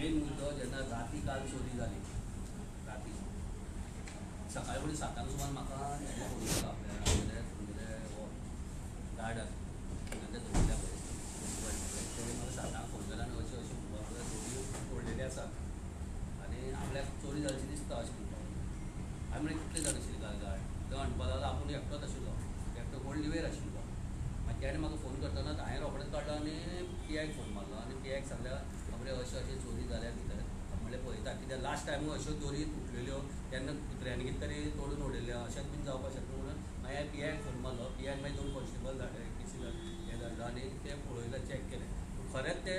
Main मुद्दो जेन्ना राती काल चोरी जाली, राती सकाळी फुडें 7 सुमार म्हाका हें फोन केलो आपल्या आमगेले हो गार्ड ते दवरल्या पळय, तेणें म्हाका 7 फोन केलो आनी अशें अशें म्हणपाक लागलो दोरी तोडलेली आसा आनी आपल्याक चोरी जाली दिसता अशें म्हणपाक लागलो. हांवें म्हणलें कितले जाण आशिल्ले काल गार्ड? तो म्हणपाक लागलो आपूण एकटोच आशिल्लो, एकटो कोण लिवेर आशिल्लो. मागीर तेणें म्हाका फोन करतना हांवें रोखडेंच काडलो आनी पी आयक फोन मारलो आनी पी आयक सांगलें खबरे अशें अशें चोरी जाल्या भितर. म्हणलें पळयता कित्याक लास्ट टायमूय अश्यो दोरी तुटलेल्यो तेन्ना कुत्र्यांनी कितें तरी तोडून उडयल्यो अशेंच बीन जावपाक शकता म्हणून मागीर हांवें पी आयक फोन मारलो. पी आयन मागीर 2 कॉन्स्टेबल धाडले, पी सी हें धाडलो आनी ते पळयलें, चॅक केलें. खरेंच ते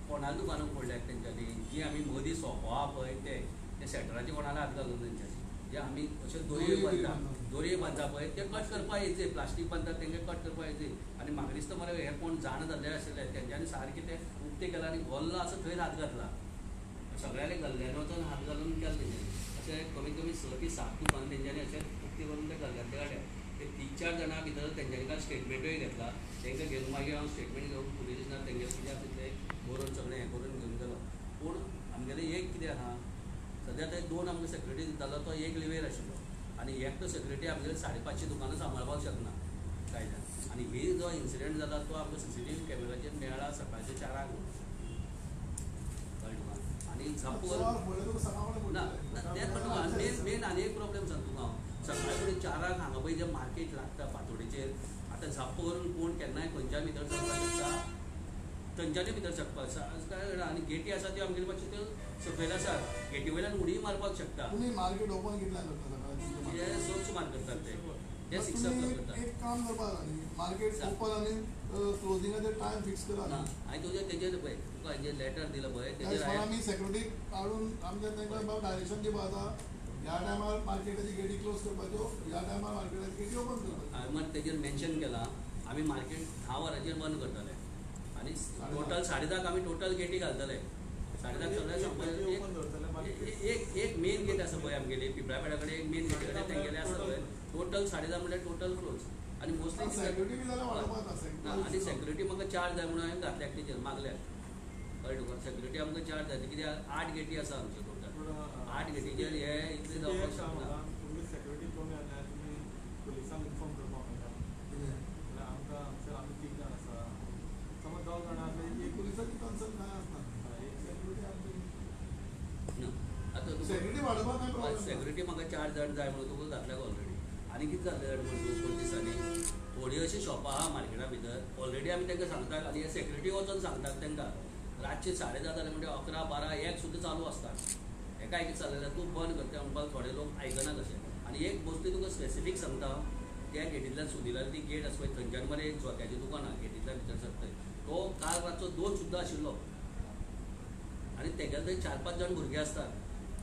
कोणाल्या दुकानाक पडल्यात तेंच्यांनी, जी आमी मदीं सोंपो आहा पळय ते शटराचे कोणाला हात घालून तेंच्यांनी, जे आमी अश्यो दोरयो बांदता, दोरयो बांदता पळय ते कट करपाक येयचे, प्लास्टीक बांदतात तेंकां कट करपाक येयचे. आनी म्हाका दिसता मरे हे कोण जाणा जाल्ले आशिल्ले तेंच्यांनी सारकें ते उक्तें केलां आनी गल्लो आसा थंयच हात घातला, सगळ्यांनी गल्ल्यांनी वचून हात घालून केलें तेंच्यांनी. अशें कमीत कमी 6 ते 7 दुकानां तेंच्यांनी अशें उक्तें करून ते गल्ल्यांतले काडल्या. ते 3-4 जाणां भितर तेंच्यांनी काल स्टेटमेंटूय घेतला, तेंकां घेवन मागीर हांव स्टेटमेंट घेवन पुलीस स्टेशनार तेंगेलें कितें आसा तितलें बरोवन सगळें हें करून घेवन गेलो. पूण आमगेलें एक कितें आहा, सद्या थंय 2 आमकां सेक्युरिटी दितालो, तो एक लिवेर आशिल्लो आनी एकटो सेक्युरिटी आमगेले 550 दुकानां सांबाळपाक शकना कायद्यान. आनी ही जो इन्सिडंट जाला तो आमकां सीसीटीव्ही कॅमेराचेर मेळ्ळा सकाळच्या 4 कळ्ळें तुका? आनी झप्प ना तेंच म्हणटा मेन मेन आनी एक प्रॉब्लेम सांगता तुका हांव, सकाळी फुडें 4 हांगा पळय जें मार्केट लागता फातोडेचेर, आतां झप्प करून कोण केन्नाय खंयच्यान भितर सरपाक शकता, थंयच्यानूय भितर सरपाक काय. आनी गेटी आसा त्यो आमगेल्यो मातश्यो त्यो सकयल आसा, गेटी वयल्यान उडीय मारपाक शकता. मार्केट ओपन कितल्यांक करता सकाळी? हे 6 सुमार करतात ते 6 o'clock करतात. एक काम करपाक जाय, मार्केट ओपन आनी क्लोजिंगाचे टायम फिक्स करा. ना हांवें तुजें तेजेर पळय तुका हांवें लेटर दिलां पळय तेजेर आमी सेक्युरिटी काडून आमच्या तांकां डायरेक्शन दिवपाक जाता, ह्या टायमार मार्केटाची गेटी क्लोज करपाच्यो, ह्या टायमार मार्केटाची गेटी ओपन करपाच्यो. हांवें मात तेजेर मेन्शन केलां आमी मार्केट 10 वरांचेर बंद करतले आनी टोटल 10:30 आमी टोटल गेटी घालतले. 10:30 सगळें संपलें. एक एक मेन गेट आसा पळय आमगेली पिंपळापेडा कडेन एक मेन गेटी कडेन तेंगेलें आसा पळय टोटल 10:30 म्हणल्यार टोटल क्लोज. आनी मोस्टली आनी सेक्युरिटी म्हाका 4 जाय म्हणून हांवें घातल्या तेजेर मागल्या, कळ्ळें तुका? सेक्युरिटी आमकां 4 जाय कित्याक 8 गेटी आसा आमच्यो टोटल, 8 गेटीचेर हे इतले जावपाक शकना. सेक्युरिटी कमी आसल्यार तुमी पुलिसांक इन्फॉर्म करपाक मेळटा. आमकां हांगसर आमी 3 जाण आसा, समज 2 जाणां आसले एक पुलिसाची कन्सर्न कांय आसना. आतां सेक्युरिटी म्हाका 4 जाण जाय म्हणून तुका घातल्या ऑलरेडी. आनी कितें जालें जाण म्हणून 2 दिसांनी थोडीं अशीं शॉपां आहा मार्केटा भितर ऑलरेडी आमी तांकां सांगतात आनी हे सेक्युरिटी वचोन सांगतात तांकां रातचे 10:30 जालें म्हणजे 11, 12, 1 सुद्दां चालू आसता. एका एक जालें तूं बंद करता म्हणपाक थोडे लोक आयकना कशें. आनी एक मोस्टली तुका स्पेसिफीक सांगता, त्या गेटींतल्यान सुदिलाल ती गेट आसा पळय थंयच्यान मरे एक जोत्याचें दुकान आहा गेटींतल्यान भितर सरता तो काल रातचो 2 सुद्दां आशिल्लो आनी तेगेले थंय 4-5 जाण भुरगे आसतात.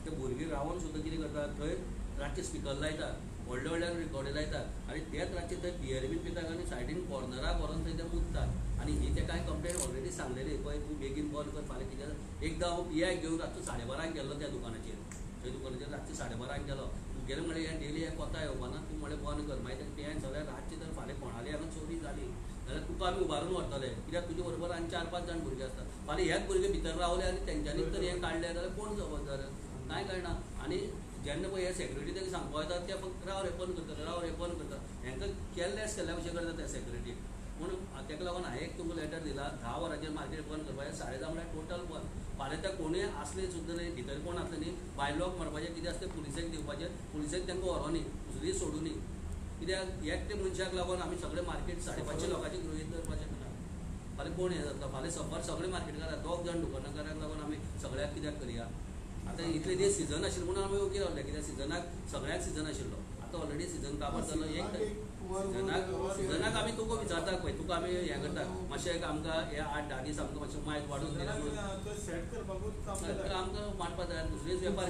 ते भुरगीं रावन सुद्दां कितें करतात थंय रातचे स्पिकर लायतात, व्हडल्या व्हडल्यान रिकॉर्डी लायतात आनी तेच रातचे थंय बियर बीन पितात आनी सायडीन कॉर्नराक व्हरोन थंय ते मुततात. आनी ही ते कांय कंप्लेन ऑलरेडी सांगलेली पळय तूं बेगीन बंद कर फाल्यां कितें. एकदां हांव पी आयक घेवन रातचो 12:30 गेल्लो त्या दुकानाचेर, थंय दुकानाचेर रातचें 12:30 गेलो. तुगेलें म्हणलें हें डेली हें कोता येवपाना, तूं म्हणलें बंद कर. मागीर तेका पी आयन सांगलें रातचें जर फाल्यां कोणाली हांगा चोरी जाली जाल्यार तुका आमी उबारून व्हरतले कित्याक तुजे बरोबर आनी 4-5 जाण भुरगे आसतात. फाल्यां हेच भुरगे भितर रावले आनी तेंच्यांनीच तर हें काडलें जाल्यार कोण जबाबदार? कांय कळना. आनी जेन्ना पळय हे सेक्युरिटी तांकां सांगपा वता ते फक्त राव रे बंद करतात, राव रे बंद करतात, हेंकां केल्लेच केल्ल्या भशेन करता ते सेक्युरिटी. पूण ताका लागून हांवें एक तुमकां लेटर दिला 10 वरांचेर मार्केट बंद करपाचें, 10:30 म्हळ्यार टोटल बंद. फाल्यां ते कोणूय आसले सुद्दां न्ही, भितर कोण आसले न्ही, भायर लोक मारपाचें कितें आसता तें पुलिसेक दिवपाचें, पुलिसेक तांकां व्हरोनी दुसरी सोडूनी कित्याक एकटे मनशाक लागून आमी सगळें मार्केट 550 लोकांचें गृहीत धरपाक शकना. फाल्यां कोण हें जातलो? फाल्यां सफर सगळे मार्केटकार 2 जाण दुकानदारांक लागून आमी सगळ्याक कित्याक करया? आतां इतले दीस सिजन आशिल्लो म्हणून आमी ओगी रावले कित्याक सिजनाक सगळ्याक सिजन आशिल्लो. आतां ऑलरेडी सिजन काबार जालो. एक सिजनाक आमी तुका विचारता पळय, तुका आमी हें करता मातशें आमकां हे 8-10 दीस आमकां मातशें मायज वाडून दिलें आमकां मांडपा जाय. दुसरीच वेपार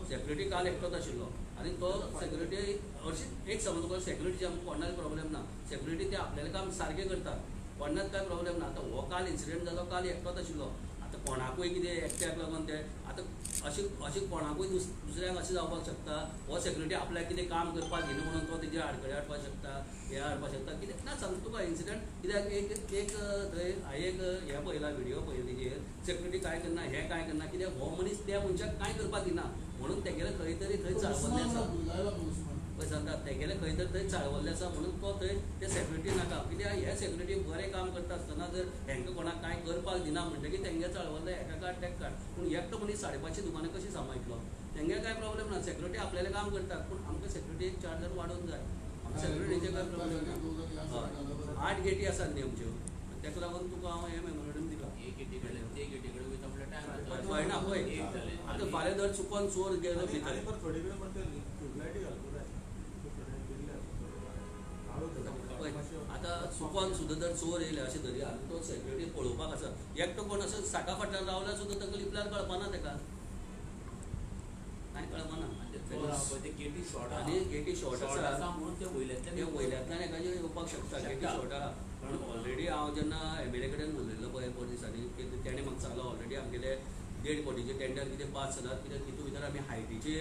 सेक्युरिटी काल एकटोच आशिल्लो आनी तो सेक्युरिटी हरशीं एक समज तुका सेक्युरिटीची आमकां कोणाक प्रॉब्लेम ना, सेक्युरिटी ते आपल्यालें काम सारकें करतात, कोणाक कांय प्रॉब्लेम ना. आतां हो काल इन्सिडंट जालो, काल एकटोच आशिल्लो. आतां कोणाकूय कितें एकट्याक लागून ते आतां अशें अशें कोणाकूय दुसऱ्याक अशें जावपाक शकता, हो सेक्युरिटी आपल्याक कितें काम करपाक घेना म्हणून तो तेजेर आडखळी हाडपाक शकता, हें हाडपाक शकता. कितें ना सांगता तुका इन्सिडंट. कित्याक एक एक थंय हांवें एक हें पळयला, व्हिडियो पळयला तेजेर सेक्युरिटी कांय करना, हें कांय करना, कित्याक हो मनीस त्या मनशाक कांय करपाक दिना म्हणून तेगेलें खंय तरी थंय चाळवल्लें आसा. पळय सांगता तेगेलें खंय तरी थंय चाळवल्लें आसा म्हणून तो थंय ते सेक्युरिटी नाका. कित्याक हे सेक्युरिटी बरें काम करता आसतना जर हेंकां कोणाक कांय करपाक दिना म्हणटकीर तेंगे चाळवल्लें हेका काड तेका काड. पूण एकटो मनीस 550 दुकानां कशी सांबाळटलो? तेंगे कांय प्रॉब्लेम ना, सेक्युरिटी आपल्यालें काम करतात, पूण आमकां सेक्युरिटी एक 4 जाण वाडोवन जाय. आमकां सेक्युरिटीचे कांय प्रॉब्लेम ना. 8 गेटी आसात न्ही आमच्यो, तेका लागून तुका हांव हें मेमोरंडम दिलां. कळना पळय आतां फाल्यां जर चुकोन चोर गेलो भितर, आतां चुकोन सुद्दां जर चोर येयले अशें धरया, आनी तो सेक्युरिटी पळोवपाक आसा, एकटो कोण असो साका फाटल्यान रावल्यार सुद्दां ताका लिपल्यार कळपाना, ताका कांय कळपाना. आनी गेटी शॉर्ट आसा म्हणून ते वयल्यांतल्यान एकाचेर येवपाक शकता, गेटी शॉर्ट आहा. पूण ऑलरेडी हांव जेन्ना एम एल ए कडेन उलयल्लो पळय पयर दिसांनी, तेणें म्हाका सांगलां ऑलरेडी आमगेले 1.5 कोटीचे टेंडर कितें पास जालात, कित्याक तितूंत भितर आमी हायटीचे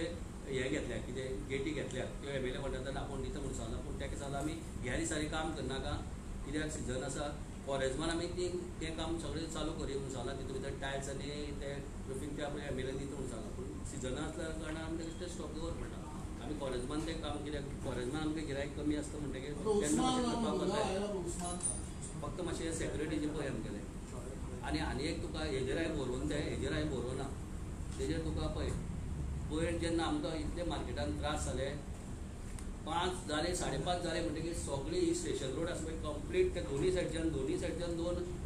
हें घेतल्या, कितें गेटी घेतल्यात, त्यो एम एल ए म्हणटा आपूण दिता म्हणून सांगलां. पूण ताका सांगलां आमी ह्या दिसांनी काम करनाका, कित्याक सिजन आसा. कॉलेजमान आमी तें काम सगळें चालू करूया म्हणून सांगलां, तितूंत भितर टायल्स आनी ते रुफींग ते आपल्या एम एल एन दिता म्हणून सांगलां. पूण सिजना आसल्या कारणान आमी तें स्टॉप दवर पडटा. आमी कॉलेजमान तें काम, कित्याक कॉलेजमान आमकां गिरायक कमी आसता म्हणटकीर तेन्ना मातशें करपाक वताय. फक्त मातशें सेक्युरिटीचें पळय आमगेलें. आनी आनी एक तुका हेजेर हांवें बरोवन जाय, हेजेर हांवें बरोवना, तेजेर तुका पळय पयर जेन्ना आमकां इतले मार्केटान त्रास जाले, 5 जाले 5.5 जाले म्हणटकीर सगळी ही स्टेशन रोड आसा पळय कंप्लीट ते दोनी सायडच्यान 2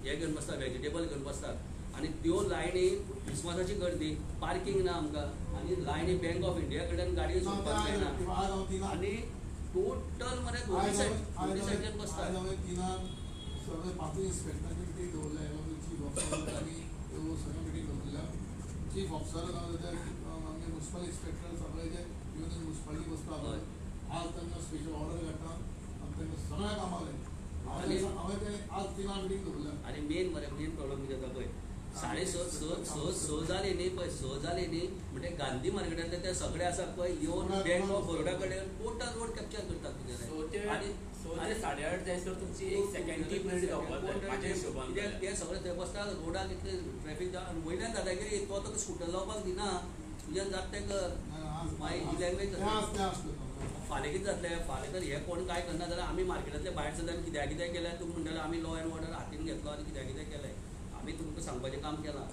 हे घेवन बसता, वेजिटेबल घेवन बसतात. आनी त्यो लायनी क्रिसमसाची गर्दी, पार्कींग ना आमकां, आनी लायनी बँक ऑफ इंडिया कडेन गाडयो सोडपाक मेळना, आनी टोटल मरे दोनी सायडच्यान बसतात. सगळे पांचूय इन्स्पेक्टरांची मिटींग दवरल्या, चीफ ऑफिसर आनी सगळे मिटींग दवरल्या. चीफ ऑफिसर आमगे म्युनिसिपल इन्स्पेक्टर सगळे जे येवन म्युनिसिपालिटी बसता, आज तांकां स्पेशल ऑर्डर काडटा आनी तांकां सगळ्या कामाक लायता. हांवें ते आज 3 मिटींग दवरल्या. आनी मेन मरे मेन प्रॉब्लम कितें जाता पळय, 6:30 6 जाली न्ही पळय, 6 जाली न्ही म्हणजे गांधी मार्केटांतले ते सगळे आसात पळय येवन बँक ऑफ बरोडा कडेन टोटल रोड कॅप्चर करतात तुगेले. आनी 8:30 जायसर तुमची एक सेकंड पिरियड जावपाक जाय म्हाज्या हिशोबान. कित्याक ते सगळे थंय बसतात रोडाक, इतले ट्रॅफीक जाम, वयल्यान दादागिरी, तो तुका स्कुटर लावपाक दिना, तुज्यान जाता तें कर. मागीर ही लँग्वेज फाल्यां कितें जातलें, फाल्यां तर हे कोण कांय करना जाल्यार आमी मार्केटांतले भायर सरले कित्याक कितें केलें, तुमी म्हणटले आमी लॉ एंड ऑर्डर हातीन घेतलो आनी कित्याक कितें केलें, आमी तुमकां सांगपाचें काम केलां.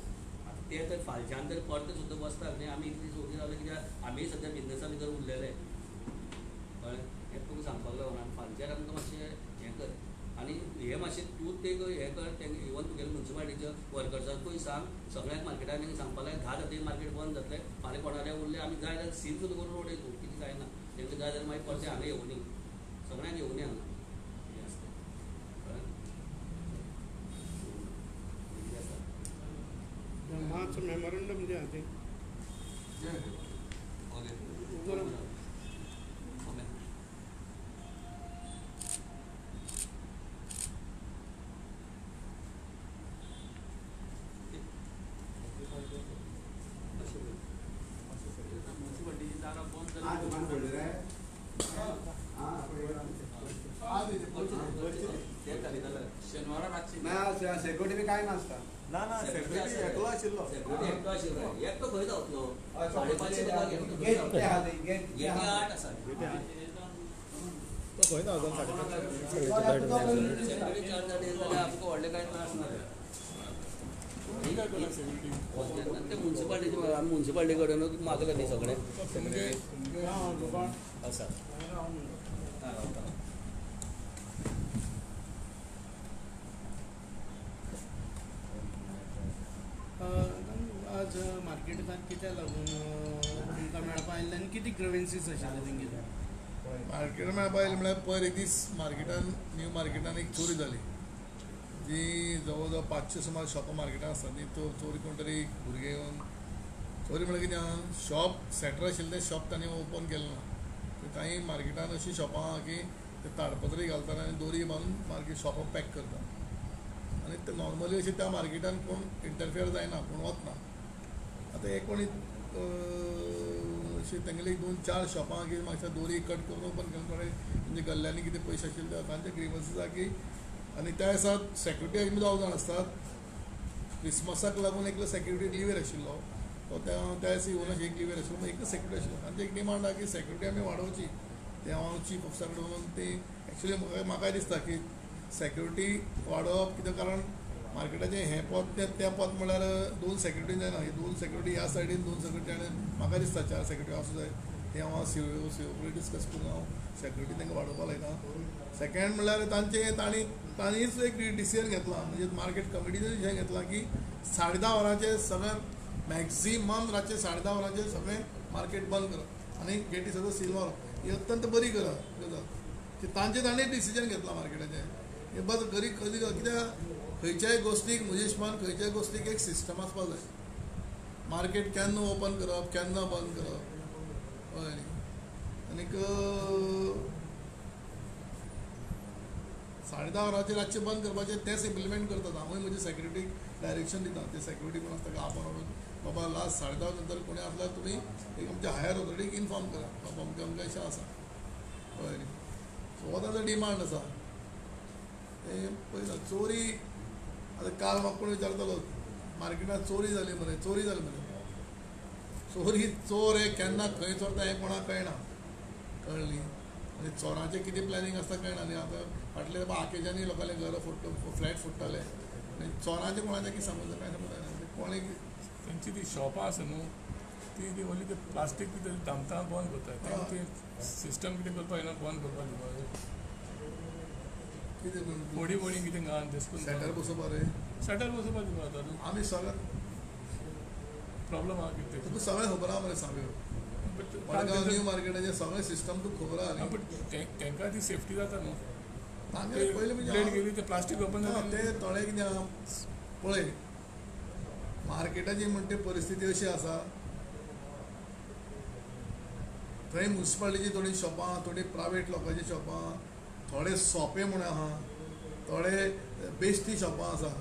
आतां ते तर फालच्यान तर परते सुद्दां बसतात न्ही, आमी इतली सोदी रावले कित्याक आमी सद्या बिजनेसा भितर उरलेले, कळ्ळें? हें तुमकां सांगपाक लागून. आनी फालच्यान आमकां मातशें हें कर, आनी हें मातशें तूं तें हें कर, तें इवन तुगेले म्युनिसिपालिटीच्या वर्कर्सांकूय सांग, सगळ्यांक मार्केटान तांकां सांगपाक लाय, 10 जातकीर मार्केट बंद जातलें, फाल्यां कोणाले उरलें आमी जाय जाल्यार सील सुद्दां करून उडय तूं, कितें जायना तांकां जाय जाल्यार मागीर परतें हांगा येवनी, सगळ्यांक येवनी हांगा हें आसता, कळ्ळें? मातसो मेमोरंडम दिया तें. ओके. सेक्युरिटी काय नासता. ना ना, सेक्युरिटी एकलो आशिल्लो, सेक्युरिटी एकटो आशिल्लो, एकटो खंय धांवतलो? 550 गेटी 8 आसा, तो खंय धांवतलो? 550 सेक्युरिटी 4 जाण येयले जाल्यार आमकां व्हडले कांय त्रास ना. ते म्युनिसिपालिटीचे, आमी म्युनिसिपालिटी कडेन मागलें न्ही सगळें आसा. आज मार्केटाक कित्याक लागून तुमकां मेळपा आयिल्ले आनी कितें ग्रिवेन्सीस आशिल्ले तेंगेले? मार्केटान मेळपा आयलें म्हळ्यार पयर एक दीस मार्केटान, न्यू मार्केटान एक चोरी जाली, जी जवळ जवळ 500 सुमार शॉपां मार्केटान आसता ती चोरी कोण तरी भुरगे येवन चोरी म्हळ्यार कितें आहा, शॉप सेटर आशिल्लें तें शॉप तांणी ओपन केलें ना. कांय मार्केटान अशीं शॉपां आहा की ते ताडपत्री घालतात आनी दोरी बांदून मार्केट शॉपां पॅक करतात. आनी ते नॉर्मली अशें त्या मार्केटान कोण इंटरफियर जायना, कोण वतना. आतां हे कोणी अशें तेंगेले 2-4 शॉपां कितें मातशें दोरी कट करून ओपन केलें, थोडे म्हणजे गल्ल्यांनी कितें पयशे आशिल्ले तांचे ग्रिवन्सीस आसा की. आनी त्या दिसा सेक्युरिटी आमी 2 जाण आसतात. क्रिसमसाक लागून एकलो सेक्युरिटी लिव्हेर आशिल्लो, तो त्या दिसा येवन एक लिव्हेर आशिल्लो, एकच सेक्युरिटी आशिल्लो. तांची एक डिमांड आसा की सेक्युरिटी आमी वाडोवची. तें हांव चीफ ऑफिसरा कडेन वचून ती एक्चुली म्हाकाय दिसता की सेक्युरिटी वाडोवप, कित्याक कारण मार्केटाचें हें पोत तें पोत म्हणल्यार 2 सेक्युरिटी जायना. ही 2 सेक्युरिटी ह्या सायडीन 2 सेक्युरिटी आनी म्हाका दिसता 4 सेक्युरिटी आसूं जाय. तें हांव सीओ कडेन डिस्कस करून हांव सेक्युरिटी तांकां वाडोवपाक लायता. सेकेंड म्हणल्यार तांचें तांणीच एक डिसिजन घेतलां, म्हणजे मार्केट कमिटीन डिसिजन घेतलां की 10:30 वरांचेर सगळें मॅक्झिमम रातचें 10:30 वरांचेर सगळें मार्केट बंद करप आनी गेटी सगळें सील मारप. ही अत्यंत बरी गजाल की तांचें तांणी डिसिजन घेतलां मार्केटाचें. हें बस गरीब कित्याक खंयच्याय गोश्टीक म्हज्या हिशोबान खंयच्याय गोश्टीक एक सिस्टम आसपाक जाय. मार्केट केन्ना ओपन करप, केन्ना बंद करप, कळ्ळें न्ही. आनीक 10:30 वरांचेर रातचें बंद करपाचें तेंच इम्प्लिमेंट करतात. हांवूय म्हजे सेक्युरिटीक डायरेक्शन दिता, ते सेक्युरिटी कोण आसता ताका आपोवन हाडून बाबा लास्ट 10:30 नंतर कोणी आसल्यार तुमी एक आमच्या हायर ऑथॉरिटीक इन्फॉर्म करा, बाबा अमकें अमकें अशें आसा, कळ्ळें न्ही. सो हो ताजो डिमांड आसा. तें पळयता चोरी. आतां काल म्हाका कोण विचारतालो मार्केटांत चोरी जाली मरे, चोरी जाली मरे. चोरी चोर हे केन्ना खंय चोरता हें कोणाक कळना, कळ्ळें न्ही. आनी चोराचें कितें प्लॅनिंग आसता कळना. आनी आतां फाटले तेंपा आकेजांनी लोकांले घरां फ्लॅट फोडटाले आनी चोराचें कोणाचें कितें समजता कांय समजता कोणें. तेंची ती शॉपां आसा न्हू ती व्हडली ते प्लास्टीक कितें धांपता बंद करता, तें सिस्टम कितें करपाक येना, बंद करपाक दिवपाक कितें व्हडी व्हडी कितें घालून तें शटर बसोवपा रे, शटर बसोवपाक दिवपा आतां आमी सगळें प्रॉब्लम आहा कितें तुका सगळें खबर आहा मरे सांगयो. मडगांव न्यू मार्केटाचें सगळें सिस्टम तुका खबर आहा. बट तांकां ती सेफ्टी जाता न्हू. तांगेलें पयलीं ब्लेड गेली ते प्लास्टीक ओपन जाता तें थोडें कितें आहा पळय मार्केटाची म्हणटा परिस्थिती अशी आसा, थंय मुन्सिपालिटीची थोडीं शॉपां, थोडीं प्रायवेट लोकांची शॉपां, थोडे सोंपे म्हूण आहा, थोडे बेश्टी शॉपां आसा,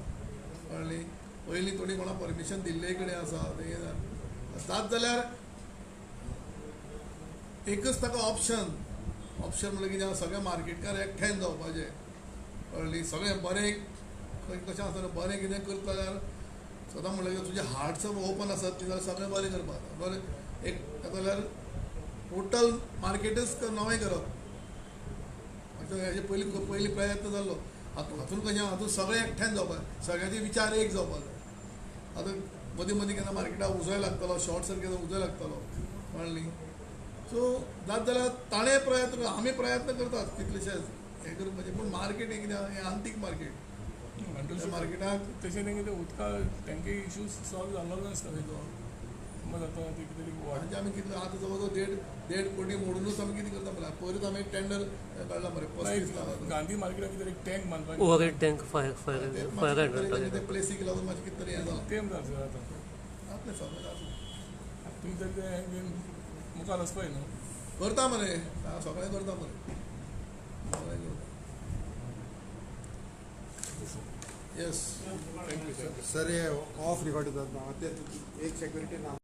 कळ्ळें. पयलीं थोडीं कोणा परमिशन दिल्ले कडेन आसा तें जात जाल्यार एकच ताका ऑप्शन म्हणल्यार कितें, सगळे मार्केटकार एकठांय जावपाचें, कळ्ळें. सगळें बरें कशें आसता बरें कितें करता जाल्यार सदां म्हणल्यार तुजें हार्ट सगळें ओपन आसत ती जाल्यार सगळें बरें करपाक बरें एक ताका जाल्यार टोटल मार्केटच नवें करप. हेजे पयलीं पयलीं प्रयत्न जाल्लो. हातून कशें हातूंत सगळें एकठांय जावपाक, सगळ्यांचे विचार एक जावपाक जाय. आतां मदीं मदीं केन्ना मार्केटाक उजोय लागतालो, शॉर्ट सर्कीट उजोय लागतालो, कळ्ळें न्ही. सो जात जाल्यार ताणें प्रयत्न, आमी प्रयत्न करतात कितलेशेच हें करपाचें, पूण मार्केट हें कितें हें आंतीक मार्केट, मार्केटाक तशें तेंगे ते उदका तेंगे इशू सॉल्व जाल्लो नासता समज आतां ते कितें तरी म्हणजे आमी कितले आतां जवळ जवळ 1.5 कोटी मोडूनच आमी कितें करता मरे. पयरूच आमी टेंडर काडला मरे 35 लाखाचो. गांधी मार्केटाक कितें एक टँक बांदपाक, ओवरहेड टँक, फायर हायड्रंट ते प्लेसीक लागून मातशें कितें तरी हें जालां, तें जातलें आतां जातलें सगळें जातलें. तुमी तरी तें मुखार वचपाक न्हू करता मरे, सगळें करता मरे, सगळें करता. Yes sir, हे ऑफ रिकॉर्ड जाता एक सेक्युरिटी ना.